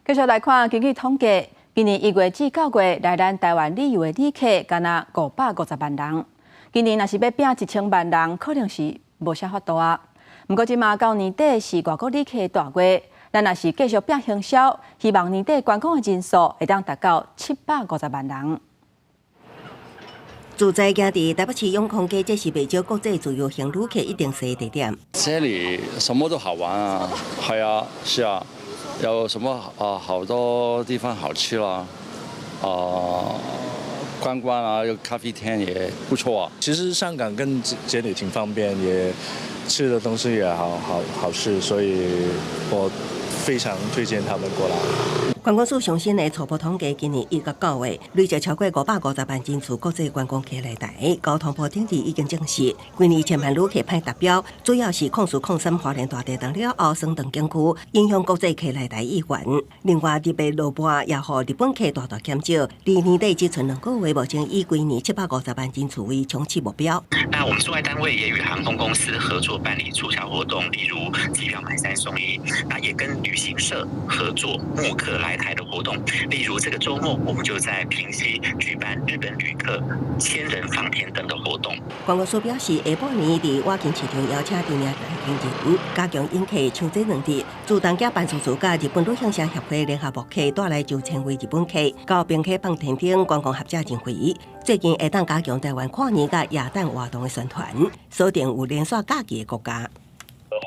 繼續來看，根據統計，今年1月至9月來咱台灣旅遊的旅客，敢若550萬人。今年若是欲拚1000萬人，可能是無啥法度啊。毋過這馬到年底是外國旅客的大月，咱若是繼續拚行銷，希望年底觀光的人數會當達到750萬人。自在行佇台北市永康街，這是袂少國際自由行旅客一定踅的地點。這裡什麼都好玩啊，係啊，是啊，有什麼啊好多地方好吃啦，啊觀光啊，有咖啡廳也不錯啊。其實香港跟這裡挺方便，也吃的東西也好好好吃，所以我非常推薦他們過來。觀光署上新的初步統計，今年1到9月累計超過550萬人次國際觀光客來台。交通部頂日已經證實，今年千萬旅客歹達標，主要是0403花蓮大地震了後，雙塘景區影響國際客來台意願。另外，特別落雨也予日本客大大減少。佇年底只賰2個月，目前以規年750萬人次為衝刺目標。那我們駐外單位也與航空公司合作辦理促銷活動，例如機票買三送一。那也跟旅行社合作募客來台的活動，例如這個週末我們就在平溪舉辦日本旅客千人放天燈的活動。觀光署表示，下半年佇外境市場邀請知名經紀人，加強引客搶這2日，自東京辦事處佮日本旅行社協會聯合募客，帶來9000位日本客，到平溪放天燈觀光合者真惠。最近會當加強台灣跨年佮耶誕活動的宣傳，鎖定有連續假期的國家。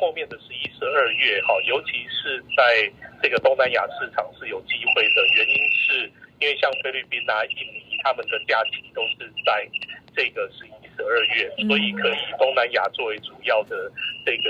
後面的11、12月，哈，尤其是在這個東南亞市場是有機會的，原因是因為像菲律賓啊、印尼，他們的假期都是在這個11、12月，所以可以以東南亞作為主要的這個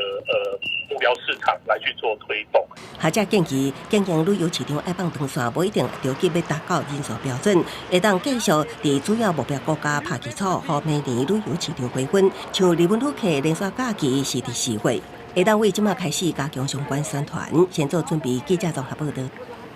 目標市場來去做推動。學者建議，經營旅遊市場愛放長線，無一定著急欲達到人數標準，會當繼續佇主要目標國家拍基礎，予明年旅遊市場回溫。像日本旅客連續假期是佇4月。會當為這馬開始加強相關宣傳，先做準備。記者綜合報道。